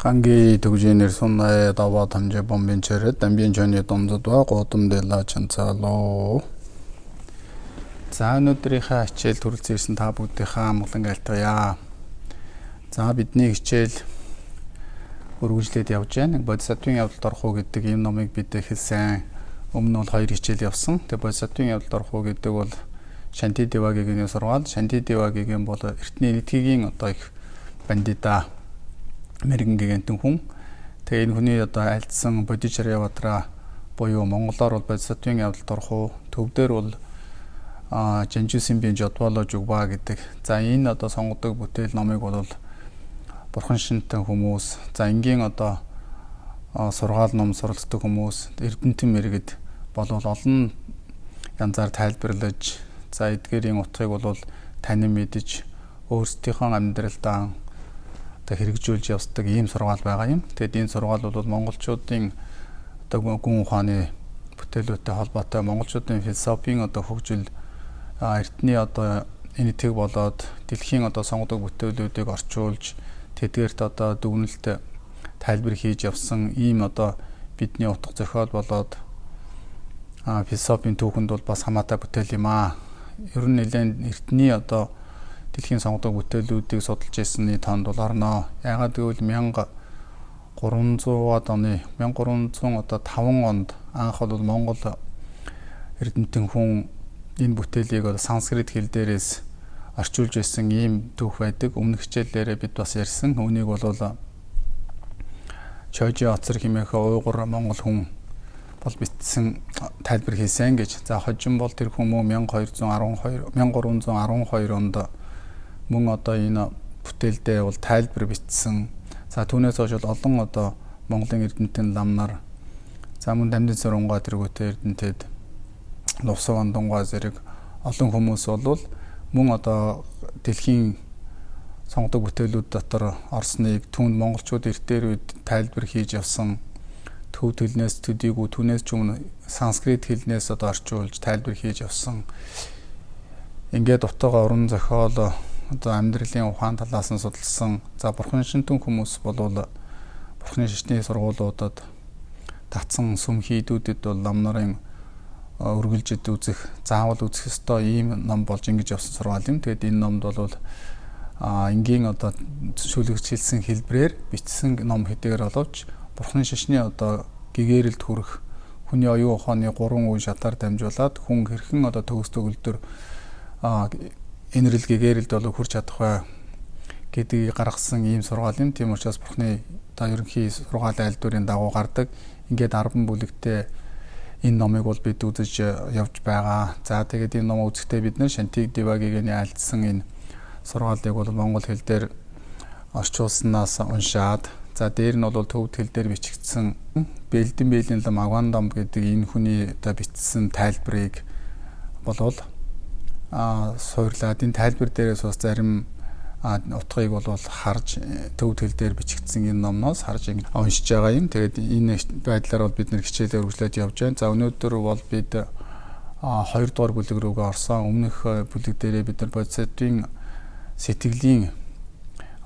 Gangi tukji nirsun nae dawa tamje bombin chere dambin choni domzodwa godom dela chantsalo. За өнөөдрийнхөө хичээл төрөлцөн ирсэн та бүгдийнхээ амгалан айлтгая. За бидний хичээл өргөжлөөд явж байна. Бодисаттвын явдалд орох уу гэдэг ийм номыг бид эхэлсэн. Өмнө нь бол хоёр хичээл явсан. Тэгээ бодисаттвын явдалд орох уу гэдэг бол Шанти Девагийн сургаал. Шанти Девагийн бол эртний нийтгийн одоо их бандида мэрэгэн гигантэн хүн. Тэгээ энэ хүний одоо альдсан Бодичарьяватра буюу монголоор бол бодисаттвын явдалд орох уу, төвдөр бол Жанжусимбийн Жодволо Жугба гэдэг. За энэ одоо сонгодог бүтээл номыг бол бурхан шинтэн хүмүүс, за энгийн одоо сургаал ном суралцдаг хүмүүс, эрдэмтэн мэрэгд болвол олон янзаар тайлбарлаж, за эдгээрийн утгыг бол танин мэдэж өөрсдийнхөө амьдралдаа одоо хэрэгжүүлж явсдаг ийм сургаал байгаа юм. Тэгэд энэ сургаал бол монголчуудын одоо гүн ухааны бүтээлүүдтэй холбоотой монголчуудын философийн одоо хөгжил, эртний одоо энэ тэг болоод дэлхийн одоо сонгодог бүтээлүүдийг орчуулж тэдгээрт одоо дүгнэлт тайлбар хийж явсан ийм одоо бидний утга зохиол болоод философийн түүхэнд бол бас хамаатай бүтээл юм аа. Ер нь нэлээд эртний одоо дэлхийн сонгодог бүтээлүүдийг судалж ирсний тоонд бол орно. Яагаад гэвэл 1300-аад оны 1305 онд анх бол Монгол эрдэмтэн хүн энэ бүтээлийг бол санскрит хэл дээрээс орчуулж байсан ийм түүх байдаг. Өмнөх хичээлээрээ бид бас ярьсан. Үүнийг бол Чожи оцор хэмээх уйгур монгол хүн бол бичсэн тайлбар хийсэн гэж. За хожим бол тэр хүмүү 1212 1312 онд мөн одоо энэ бүтээлдээ бол тайлбар бичсэн. За түүнээс хойш бол олон одоо Монголын эрдэмтэн лам нар, за мөн Дамдын Сурангаа тэргүүтээ эрдэмтэд Лувсаг Ондонгой зэрэг олон хүмүүс бол мөн одоо дэлхийн сонгодог бүтээлүүд дотор орсныг, түүнд монголчууд эртээр үед тайлбар хийж явсан, төв хэлнээс төдийгүй түүнээс ч өмнө санскрит хэлнээс одоо орчуулж тайлбар хийж явсан. Ингээд утга уран зохиол одоо амьдралын ухаан талаас нь судалсан. За бурхан шинтэн хүмүүс болвол бурханы шашны сургуулиудад татсан сүм хийдүүдэд бол лам нарын үргэлжид үзэх, заавал үзэх ёстой ийм ном болж ингэж явсан сургаал юм. Тэгээд энэ номд бол энгийн одоо шүлэгчилсэн хэлбрээр бичсэн ном хэдийгээр боловч бурхны шашны одоо гэгэрэлд хүрэх, хүний оюун ухааны гурван үе шатаар дамжуулаад хүн хэрхэн одоо төгс төгөлдөр энэрэл гэгэрэлд бол хүрч чадах вэ гэдгийг гаргасан ийм сургаал юм. Тийм учраас бурхны одоо ерөнхий сургаал айлдварын дагуу гардаг. Ингээд 10 бүлэгтэй энэ номыг бол бид үзэж явж байгаа. За тэгээд энэ номыг үзэхдээ бид нэр Шантиг Девагигийн альдсан энэ сургаалыг бол монгол хэл дээр орчуулсанаас уншаад, за дээр нь бол төвд хэл дээр бичигдсэн Бэлдэн Бэлийн лам Агвандам гэдэг энэ хүний одоо бичсэн тайлбарыг болвол суурлаад энэ тайлбар дээрээс бас зарим утгыг бол харж төвд хэл дээр бичигдсэн энэ номноос харж уншиж байгаа юм. Тэгээд энэ байдлаар бол бид нэр хичээлээ үргэлжлээд явж байна. За өнөөдөр бол бид 2 дугаар бүлэг рүүгээ орсон. Өмнөх бүлэг дээрээ бид нар бодисаттвын сэтгэлийн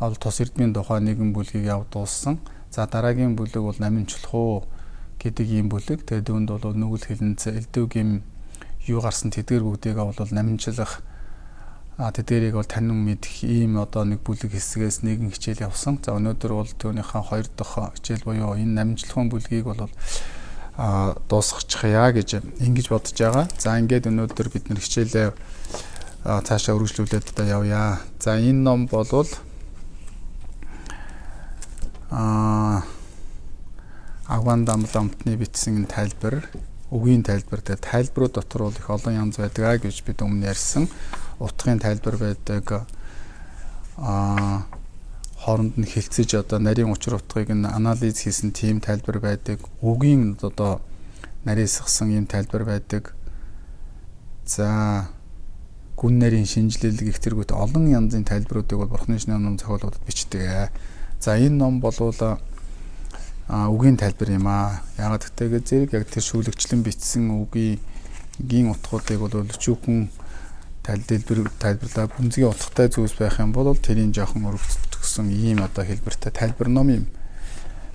ол тус эрдмийн тухай нэгэн бүлгийг яв дууссан. За дараагийн бүлэг бол наминчлах уу гэдэг ийм бүлэг. Тэгээд үүнд бол нүгэл хилэнц элдв гим юу гарсан тэдгэр бүгдийг бол наминчлах, тэдгэрийг бол танин мэдэх ийм одоо нэг бүлэг хэсгээс нэгэн хичээл явсан. За өнөөдөр бол түүнийхээ хоёр дахь хичээл буюу энэ намжлахын бүлгийг бол дуусгачихъя гэж ингэж бодож байгаа. За ингээд өнөөдөр бид нэр хичээлээ цаашаа үргэлжлүүлээд одоо явъя. За энэ ном болвол Агван дамламтны бичсэн тайлбар, үгийн тайлбар. Тэгээ тайлбарууд дотор бол их олон янз байдаг гэж бид өмнө ярьсан. Утгын тайлбар байдаг. Хооронд нь хилцэж одоо нарийн учир утгыг нь анализ хийсэн тийм тайлбар байдаг. Үгийн одоо нарийсгсан ийм тайлбар байдаг. За гүн нарийн шинжилэл гэх тэргүүт олон янзын тайлбаруудыг бол Бурхны шинэ ном зохиолуудад бичдэг. За энэ ном болвол үгийн тайлбар юм аа. Яагаад гэвэл зэрэг яг тэр шүлэгчлэн бичсэн үгийн утгуудыг бол өчүүхэн тайлбарлаа гүнзгий утгатай зүйлс байх юм бол тэрийн жоохон өргөцсөн ийм одоо хэлбэртэй тайлбар ном юм.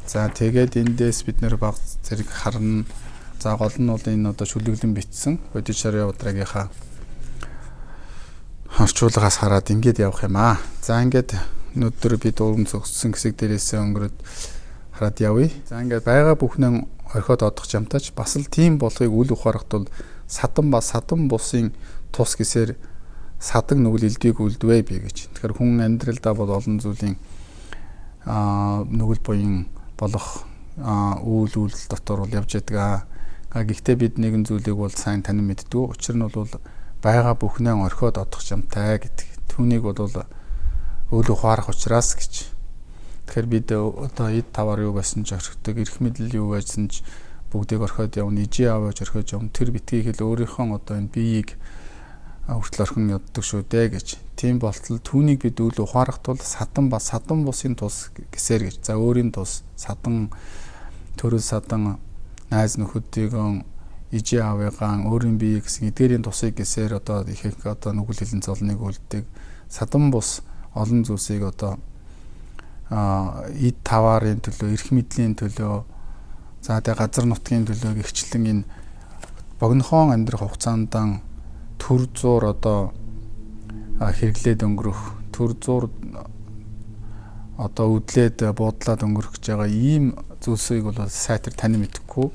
За тэгээд эндээс бид нэр баг зэрэг харна. За гол нь бол энэ одоо шүлэглэн бичсэн Бодхичарья Удрагийнхаа орчуулгаас хараад ингээд явах юм аа. За ингээд өнөөдөр би дуран зогссон хэсэг дээрээсээ өнгөрөөд хараад явъя. За ингээд байгаа бүхнээ орхиод одох жамтаач бас л тийм болохыг үл ухаарах тул садан ба садан бусын тус гэсээр садан нүгэл элдвийг үлдвэ би гэж. Тэгэхээр хүн амьдралдаа бол олон зүйлийн нүгэл буян болох үйл үйлдэл дотор бол явж яадаг. Гэхдээ бид нэгэн зүйлийг бол сайн танин мэддэг. Учир нь бол байгаа бүхнээ орхиод одох жамтай гэдэг. Түүнийг бол үл ухаарах учраас гэж. Тэгэхээр бид одоо эд таваар юу байсан ч орхидог, эрх мэдэл юу байсан ч бүгдийг орхиод явна, ижи аваач орхиод явна. Тэр битгий хэл өөрийнхөө одоо энэ биеийг хүртэл орхин яддаг шүү дээ гэж. Тийм болтол түүнийг бид үл ухаарах тул садан ба садан бусын тус гэсээр гэж. За өөрийн тус садан төрөл садан найз нөхөдийг ижи аавыгаан өөрийн бие гэсэн эдгээрийн тусыг гэсээр одоо их их одоо нүгэл хилэн золныг үлддэг. Садан бус олон зүйлсийг одоо эд таваарын төлөө, эрх мэдлийн төлөө, за тэгээ газар нутгийн төлөө гихчлэн энэ богинохон амьдрах хугацаанд төр зуур одоо хэрэглээд өнгөрөх, төр зуур одоо үдлээд буудлаад өнгөрөх гэж байгаа ийм зүйлсийг бол сайтар тань мэдэхгүй.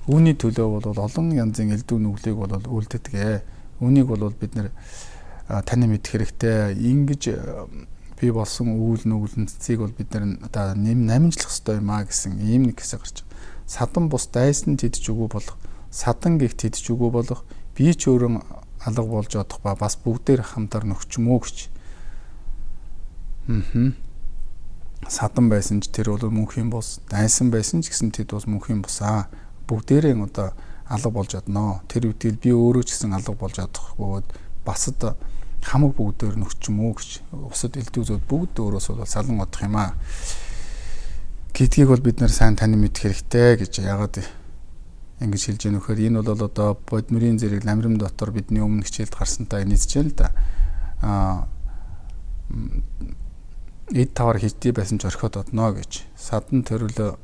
Үүний төлөө бол олон янзын элдв нүглийг бол үлддэг. Үүнийг бол бид нэр тань мэдэх хэрэгтэй. Ингэж бий болсон үйл нүгэлэнцгийг бол бид нар одоо намжлах ёстой юм а гэсэн ийм нэг хэсэг гарч. Садан бус дайсан тэд ч үгүй болох, садан гих тэд ч үгүй болох, би ч өөрөө алга болж одох ба бас бүгдээр хамтар нөхчмөө гэж. Садан байсан ч тэр бол мөнхийн бус, дайсан байсан ч гэсэн тэд бас мөнхийн бусаа. Бүгдээрээ одоо алга болж одноо. Тэр үедээ би өөрөө ч гэсэн алга болж одох бөгөөд басад хамаг бүгдээр нөхчмөө гэж. Усад элдв зүүд бүгд өөрөөс бол салан одох юм аа гэдгийг бол бид нар сайн танин мэдэх хэрэгтэй гэж. Яагаад ингэж хэлж яах вөхөр энэ бол одоо бодмөрийн зэрэг ламрим дотор бидний өмнө хичээлд гарсантай нийцж байна л да. Эд тавар хийдий байсан ч орхиод одноо гэж. Садан төрөл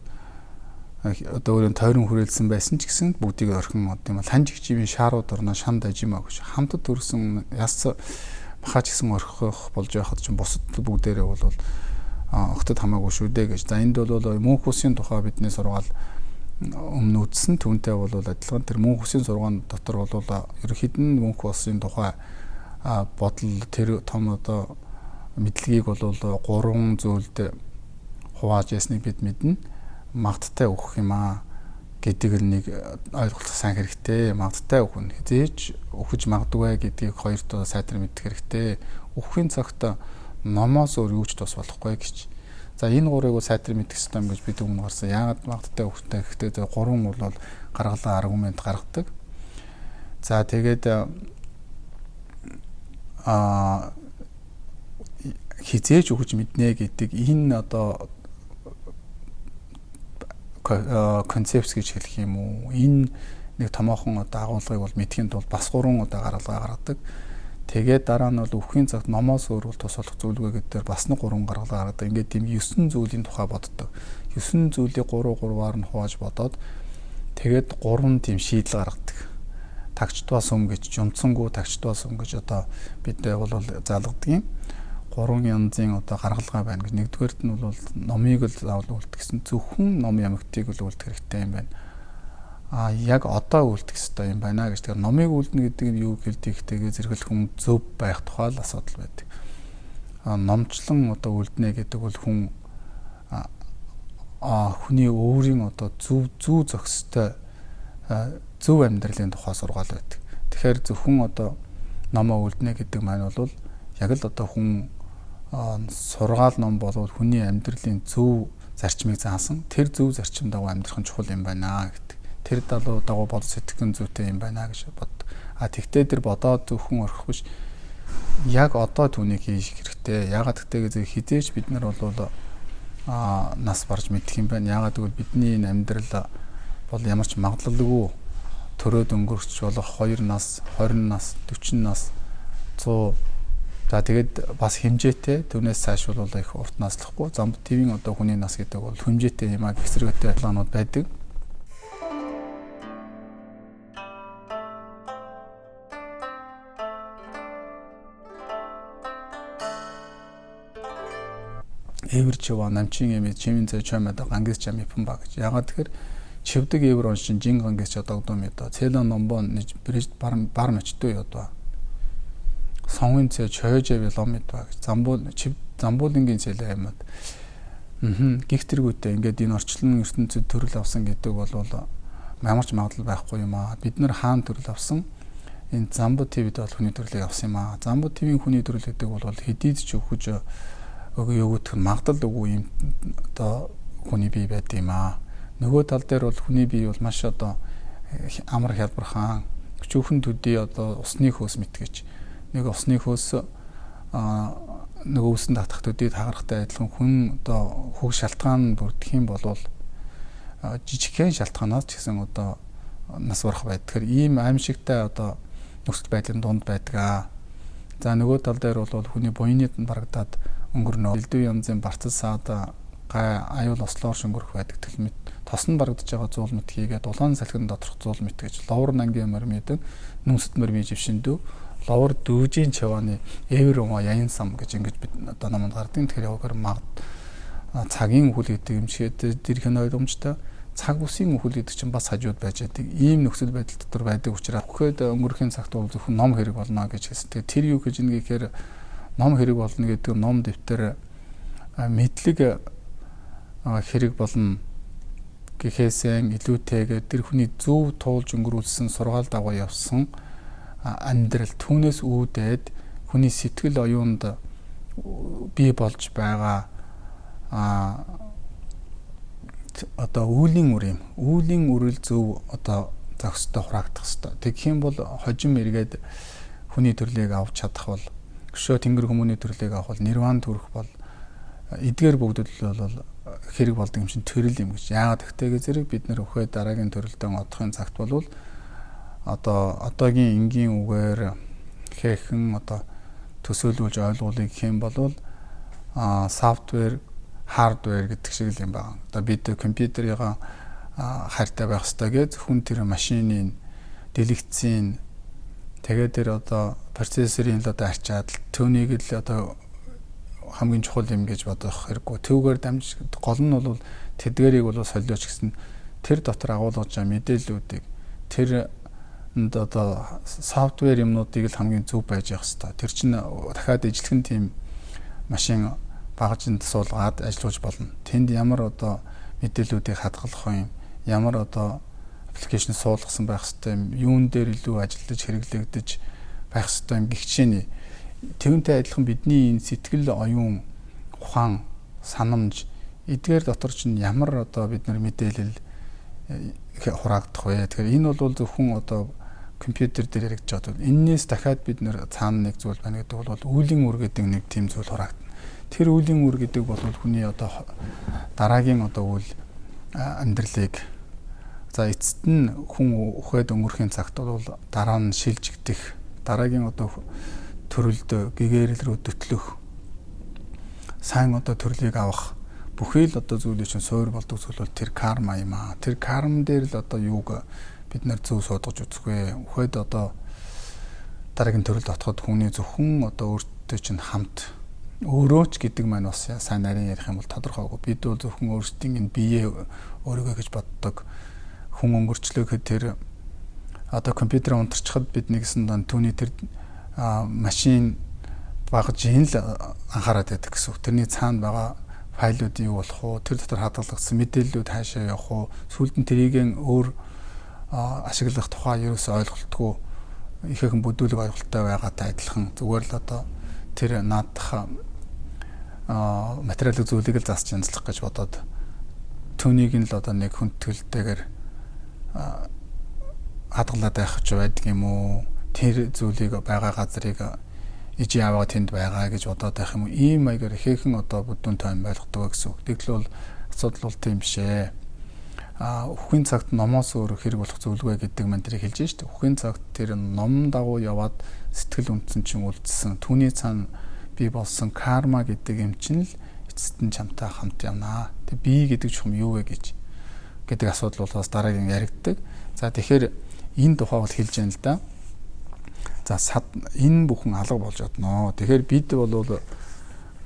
одоо өөрийн тойрон хүрээлсэн байсан ч гэсэн бүгдийг орхин од юм бол ханж хичээвийн шаарууд орно шанд ажимаа гэж. Хамтад төрсөн яс махаач гэсэн орхих болж байхад чинь бусад бүгдээрээ бол огтод хамаагүй шүү дээ гэж. За энд бол мөнх усын тухай бидний сургаал өмнө үзсэн түүнтэй бол адилхан тэр мөнх усын сургаан дотор бол ерөнхийд нь мөнх усын тухай бодол тэр том одоо мэдлэгийг бол гурван зүйлд хувааж ясныг бид мэднэ. Магадтай өгөх юм аа гэдэг л нэг ойлголт сайн хэрэгтэй. Магадтай өгөх нь хизээж өгөж магадгүй гэдгийг хоёрт сайтар мэдэх хэрэгтэй. Өгөхийн цагт номоос өөр юу ч тус болохгүй гэж. За энэ гурыг бол сайтар мэдэх ёстой юм гэж бид өмнө гарсан. Яагаад магадтай өгөхтэй гэхдээ гурван бол гаргалаа аргумент гаргадаг. За тэгээд хизээж өгөж мэднэ гэдэг энэ одоо концепц гэж хэлэх юм уу? Энэ нэг томоохон одоо агуулгыг бол мэдхийн тулд бас гурван удаа гаргалгаа гаргадаг. Тэгээд дараа нь бол өвхийн цагт номоос өөр бол тус болох зүйлгүй гэдгээр бас нэг гурван гаргалгаа гаргадаг. Ингээд тийм 9 зүйлийн тухай боддог. 9 зүйлийг 3 3-аар нь хувааж бодоод тэгээд гурван тийм шийдэл гаргадаг. Тагчдваа сүм гэж, жумцсангүй тагчдваа сүм гэж одоо бид бол залгадаг юм. Гурван янзын одоо гаргалгаа байна гэж. Нэгдүгээрт нь бол номыг л заавал үлдэх гэсэн. Зөвхөн ном ямагтыг л үлдэх хэрэгтэй юм байна. А яг одоо үлдэх хэрэгтэй юм байна гэж. Тэгэхээр номыг үлдэнэ гэдэг нь юу гэлдэг тэгээ зэрэглэх хүн зөв байх тухай л асуудал байдаг. А номчлон одоо үлдэнэ гэдэг бол хүн хүний өөрийн одоо зөв зүү зохистой зөв амьдралын тухай сургаал байдаг. Тэгэхээр зөвхөн одоо номоо үлдэнэ гэдэг маань бол яг л одоо хүн сургаал ном болвол хүний амьдралын зөв зарчмыг заасан. Тэр зөв зарчим дагуу амьдрах нь чухал юм байна гэдэг. Тэр дагуу бод сэтгэн зүйтэй юм байна гэж бод. А тэгтээ тэр бодоод зөвхөн орхих биш. Яг одоо түүнийг хийх хэрэгтэй. Яагаад гэвэл хизээч бид нар бол нас барж мэдэх юм байна. Яагаад гэвэл бидний энэ амьдрал бол ямар ч магадлалгүй төрөөд өнгөрч болох 2 нас, 20 нас, 40 нас, 100 За тэгээд бас хэмжээтэй түүнээс цааш бол их урт наслахгүй. Замбу ТV-ийн одоо хүний нас гэдэг бол хэмжээтэй юм а гэх зэрэгтэй планууд байдаг. Эвэр чива намчин эми чимин зэ чомада гангис чами пумба гэж. Ягаад тэгэхээр чивдэг эвэр оншин жин гангис чадагдуу мэдо. Цэлэн номбон бриж бар бар мачтуу ёдва. Сонгын цэ чойжэви лом мэдва гэж. Замбул чив замбуулингийн цэлэ юмуд. Гих тэргүүтээ ингээд энэ орчлон ертөнцид төрөл авсан гэдэг бол ямар ч магадлал байхгүй юм аа. Бид нар хаан төрөл авсан. Энэ Замбу ТV-д бол хүний төрлийг авсан юм аа. Замбу ТV-ийн хүний төрөл гэдэг бол хэдийд ч өгөж өгөх нь магадлал үгүй юм одоо хүний бие байд юм аа. Нөгөө тал дээр бол хүний бие бол маш одоо амар хялбархан өчүүхэн төдий одоо усны хөөс мэт гэж. Нэг усны хөөс нөгөө үсэн татах төдий тагарахтай адилхан хүн одоо хөг шалтгаан бүрдэх юм бол жижигхэн шалтгаанаас ч гэсэн одоо нас барах байд. Тэгэхээр ийм аимшигтай одоо нөхцөл байдлын дунд байдаг аа. За нөгөө тал дээр бол хүний буяны барагдаад өнгөрнө. Элдв янзын барцал саад гай аюул ослоор шөнгөрөх байдаг. Тэгэл мэт тос нь барагдж байгаа зуул мэт хийгээд улаан салхин доторх зуул мэт гэж ловор нангийн мормид нүмсэд мормын жившиндүү ловор дүүжийн чавааны эвэр ума яян сам гэж ингэж бид одоо номонд гардаг. Тэгэхээр явгаар магад цагийн үхэл гэдэг юм шиг дэрх нь ойлгомжтой. Цаг үсийн үхэл гэдэг чинь бас хажууд байж байдаг. Ийм нөхцөл байдал дотор байдаг учраас үхэхэд өнгөрөхийн цагт бол зөвхөн ном хэрэг болно гэж хэлсэн. Тэгэхээр тэр юу гэж нэг гэхээр ном хэрэг болно гэдэг ном дэвтэр мэдлэг хэрэг болно гэхээсээ илүүтэйгээр тэр хүний зөв туулж өнгөрүүлсэн сургаал дагуу явсан амьдрал түүнээс үүдээд хүний сэтгэл оюунд бий болж байгаа одоо үүлийн үр юм. Үүлийн үрэл зөв одоо зохистой хураагдах хэвээр. Тэгэх юм бол хожим эргээд хүний төрлийг авч чадах бол өшөө тэнгэр хүмүүний төрлийг авах бол нирван төрөх бол эдгээр бүгдэд бол хэрэг болдог юм чинь төрөл юм гэж. Яагаад гэвэл зэрэг бид нэр өхөө дараагийн төрөлдөн одохын цагт бол одоо одоогийн энгийн үгээр хэхэн одоо төсөөлүүлж ойлгуулъя гэх юм бол софтвер, хардвер гэдэг шиг л юм байна. Одоо бид компьютерийн хайртай байх ёстой гэж зөвхөн тэр машины дэлгэцийн тэгээд тэр одоо процессорын л одоо арчаад түүнийг л одоо хамгийн чухал юм гэж бодох хэрэггүй. Түүгээр дамж гол нь бол тэдгэрийг бол солиоч гэсэн тэр дотор агуулгаж байгаа мэдээллүүдийг тэр одоо софтвер юмнуудыг л хамгийн зөв байж явах хэвээр. Тэр чинь дахиад ижилхэн тийм машин багажинд суулгаад ажиллуулж болно. Тэнд ямар одоо мэдээллүүдийг хадгалах юм, ямар одоо аппликейшн суулгасан байх хэвээр юм, юун дээр илүү ажиллаж хэрэглэгдэж байх хэвээр юм гих жишээний. Түүнтэй адилхан бидний энэ сэтгэл оюун ухаан санамж эдгээр дотор чинь ямар одоо бид нар мэдээлэл хураагдах вэ? Тэгэхээр энэ бол зөвхөн одоо компьютер дээр яригдж байгаа зүйл. Эннээс дахиад бид нэр цаана нэг зүйл байна гэдэг бол үүлийн үр гэдэг нэг тийм зүйл хураагдана. Тэр үүлийн үр гэдэг бол хүний одоо дараагийн одоо үйл амьдралыг за эцэст нь хүн үхээд өнгөрөхийн цагт бол дараа нь шилжигдэх, дараагийн одоо төрөлд гэгэрэл рүү хөтлөх, сайн одоо төрлийг авах бүхий л одоо зүйлийн чинь суур болдог зүйл бол тэр карма юм аа. Тэр карм дээр л одоо юуг бид нар зөв суудгаж үзэх вэ? Үхээд одоо дараагийн төрөлд отоход хүний зөвхөн одоо өөртөө чинь хамт өөрөө ч гэдэг маань бас сайн нарийн ярих юм бол тодорхойгүй. Бид бол зөвхөн өөрсдийн энэ бие өөрийгөө гэж боддог. Хүн өнгөрчлөө гэхэд тэр одоо компьютер унтарчхад бид нэгсэн дан түүний тэр машин багажийн л анхаарат байдаг гэсэн үг. Тэрний цаана байгаа файлууд юу болох уу? Тэр дотор хадгалагдсан мэдээллүүд хаашаа явах уу? Сүүлд нь тэрийг өөр ашиглах тухай ерөөсөө ойлголтгүй ихээхэн бүдүүлэг ойлголттой байгаатай адилхан зүгээр л одоо тэр наадах материалын зүйлийг л засч янзлах гэж бодоод түүнийг нь л одоо нэг хүндэтгэлтэйгээр хадгалаад байх ч байдаг юм уу? Тэр зүйлийг байгаа газрыг ижи аваа тэнд байгаа гэж бодоод байх юм уу? Ийм маягаар ихээхэн одоо бүдүүн тойм ойлгодог гэсэн үг. Тэгтэл бол асуудал бол тийм биш ээ. Үхэхийн цагт номоос өөр хэрэг болох зүйлгүй гэдэг мантрыг хэлж шít. Үхэхийн цагт тэр ном дагуу яваад сэтгэл үндсэн чинь үлдсэн. Түүний цаана бий болсон карма гэдэг юм чинь л эцэст нь чамтай хамт явнаа. Тэг би гэдэг чухам юу вэ гэж гэдэг асуудал бол бас дараагийн яригддаг. За, тэгэхээр энэ тухай бол хэлж яана л да. За, энэ бүхэн алга болж одноо. Тэгэхээр бид бол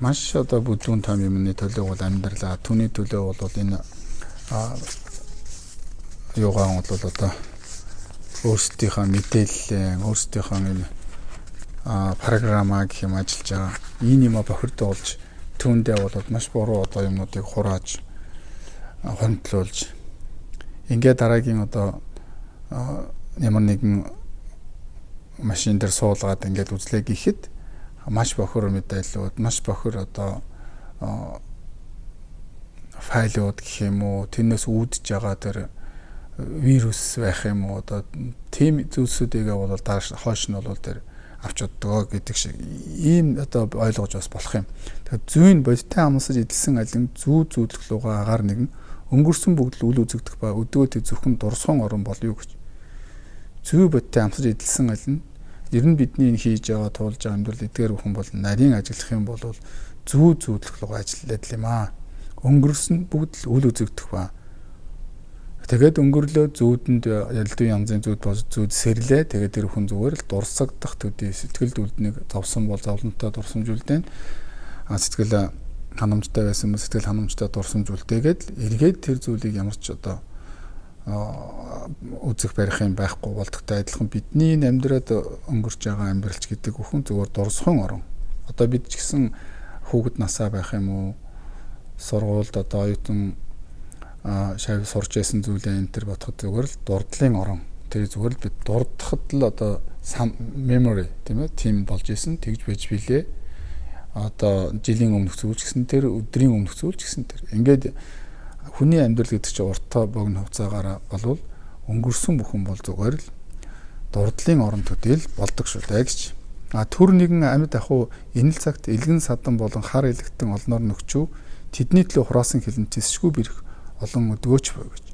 маш одоо бүдүүн том юмны төлөө бол амьдралаа. Түүний төлөө бол энэ юугаан бол одоо өөрсдийнхөө мэдээлэл, өөрсдийнхөө энэ программа гэх юм ажиллаж байгаа. Энэ юма бохирдуулж, түүндээ бол маш буруу одоо юмнуудыг хурааж, хонтлуулж, ингээд дараагийн одоо ямар нэгэн машин дээр суулгаад ингээд үзлээ гэхэд маш бохир мэдээллүүд, маш бохир одоо файлууд гэх юм уу, тэрнээс үүдэж байгаа тэр вирус байх юм уу, одоо тийм зүйлсүүдийгээ бол дааш хойш нь бол тэр авч уддаг гэдэг шиг ийм одоо ойлгож бас болох юм. Тэгэхээр зүйн бодиттой амсаж эдэлсэн алин зүү зүүдлэх лугаа агаар нэгэн өнгөрсөн бүгд л үл үзэгдэх ба өдгөө тэг зөвхөн дурсгон орон болов юу гэж. Зүй бодиттой амсаж эдэлсэн алин ер нь бидний энэ хийж байгаа, туулж байгаа амьдрал эдгээр бүхэн бол нарийн ажиллах юм бол зүү зүүдлэх лугаа ажиллаад юм аа. Өнгөрсөн бүгд л үл үзэгдэх ба. Тэгээд өнгөрлөө зүүдэнд ялдын янзын зүүд бос зүүд сэрлээ. Тэгээд тэр хүн зүгээр л дурсагдах төдий сэтгэлд үлднийг зовсон бол зовлонтой дурсамж үлдээн. А сэтгэл ханамжтай байсан бол сэтгэл ханамжтай дурсамж үлдээгээд л эргээд тэр зүйлийг ямар ч одоо үзэх барих юм байхгүй болдогтой адилхан бидний энэ амьдраад өнгөрч байгаа амьдралч гэдэг бүхэн зүгээр дурсахын орон. Одоо бид ч гэсэн хүүхэд насаа байх юм уу, сургуульд одоо оюутан шав сурч байсан зүйлээ энэ төр бодоход зүгээр л дурдлын орон. Тэр зүгээр л бид дурдахад л одоо memory, тийм ээ, тийм болж исэн, тэгж байж билээ. Одоо жилийн өмнөх зүйл ч гэсэн тэр, өдрийн өмнөх зүйл ч гэсэн тэр. Ингээд хүний амьдрал гэдэг чинь уртаа богино хугацаагаараа болвол өнгөрсөн бүхэн бол зүгээр л дурдлын орон төдийл болдог шүү дээ гэж. А төр нэгэн амьд ахуй энэл цагт элгэн садан болон хар элэгтэн олноор нөхчөв тэдний төлөө хураасан хилэн тэсшгүй бэрх олон өдгөөч бой гэж.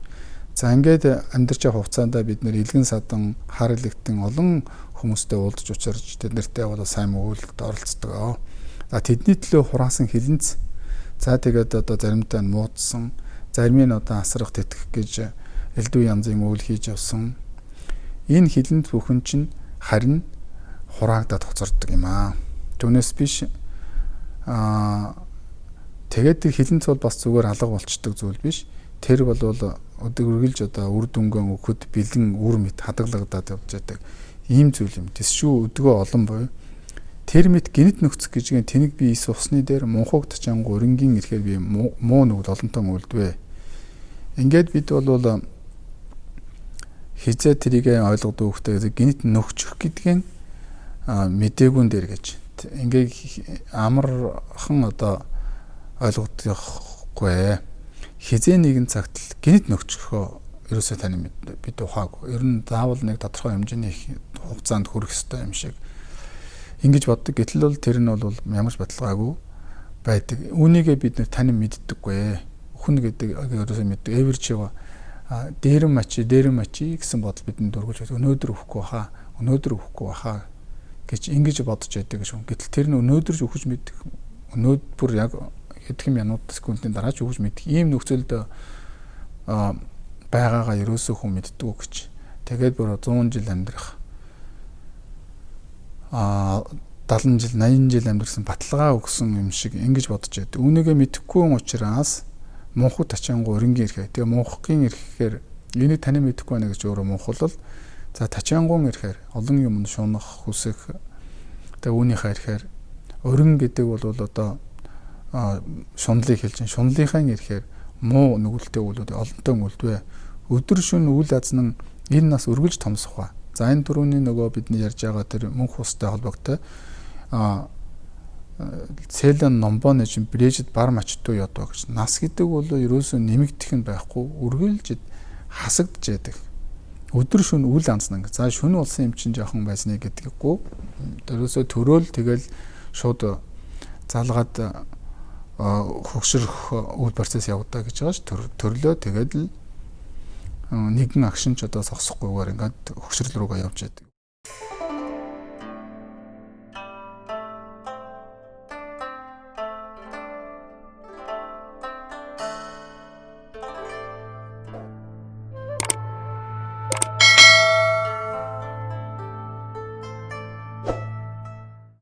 За, ингээд амьдарч явах хугацаанд бид нэр элгэн садан, хар элэгтэн олон хүмүүстэй уулзч учирч тэд нартэй бол сайн өгүүлэлд оролцдог. За, тэдний төлөө хураасан хилэнц, за, тэгээд одоо заримдаа нь муудсан, зарим нь одоо асрах тэтгэх гэж элдв янзын үйл хийж явсан. Энэ хилэнц бүхэн чинь харин хураагдаад хоцордог юм аа. Түүнээс биш тэгээд тэр хилэнц бол бас зүгээр алга болчдөг зүйл биш. Тэр бол өдөр үргэлж одоо үр дүнгэн өгөхөд бэлэн үр мэт хадгалагдаад явж байдаг ийм зүйл юм. Тэсшүү өдгөө олон буй. Тэр мэт гинэт нөхцөх гэжгэн тэнэг би ис усны дээр мунхуг тачаангу өрөнгийн ирэхээр би муу нүгэл олонтон үлдвэ. Ингээд бид бол хизээ тэрийг ойлгодог хөхтэй гинэт нөхчих гэдгийг мдэггүн дээр гэж. Ингээ амархан одоо ойлгохдохгүй. Хизээ нэгэн цагт л гинэт нөхчихөө ерөөсөө таны бид ухаагүй. Ер нь заавал нэг тодорхой хэмжээний хугацаанд хүрэх ёстой юм шиг ингэж боддог. Гэтэл бол тэр нь бол ямар ч баталгаагүй байдаг. Үүнийгээ бид нэр тань мэддэггүй. Хүн гэдэг ерөөсөө мэддэг. Эверч дээрэм мачи, дээрэм мачи гэсэн бодол бидэнд дөргөлж байдаг. Өнөөдөр өгөхгүй баха, өнөөдөр өгөхгүй баха гэж ингэж бодож байдаг гэж. Гэтэл тэр нь өнөөдөр ч өгөж мэддэг. Өнөөдөр бүр яг хэдхэн минут секундын дараа ч өгөж мэддэг. Ийм нөхцөлд байгаагаа ерөөсөө хүн мэддэг гэж. Тэгээд бүр 100 жил амьдрах 70 жил, 80 жил амьдрсан баталгаа өгсөн юм шиг ингэж бодож байдаг. Үүнийгээ мэдэхгүй учраас мунхаг тачаангу өрөнгийн ирэхээ. Тэгээ мунхагийн ирэхээр энийг таны мэдэхгүй байна гэж өөрөө мунхлал. За, тачаангуун ирэхээр олон юм шунах, хүсэх. Тэгээ үүнийхээ ирэхээр өрн гэдэг бол одоо шунлыг хэлж байна. Шунлынхаа ирэхээр муу нүгэлтэй үйлүүд олонтой үлдвэ. Өдөр шөнө үл азнан энэ нас үргэлж томсох ба. За, энэ түрүүний нөгөө бидний ярьж байгаа тэр мөнх устай холбогдтой цэлэн номбоны чинь брежид бар мачтуу ядуу гэж. Нас гэдэг бол ерөөсөө нэмэгдэх нь байхгүй, үргэлж хасагдж яадаг. Өдөр шөнө үл анзнаа. За, шөнө болсон юм чинь жоохон байсны гэдэггүй. Ерөөсөө төрөөл тэгэл шууд залгаад хөгшөрөх үйл процесс явагдаа гэж байгаа ш. Төрлөө тэгээд л Нэгэн агшин ч одоо зогсохгүйгээр ингээд хөгшрөл рүүгээ явж байдаг.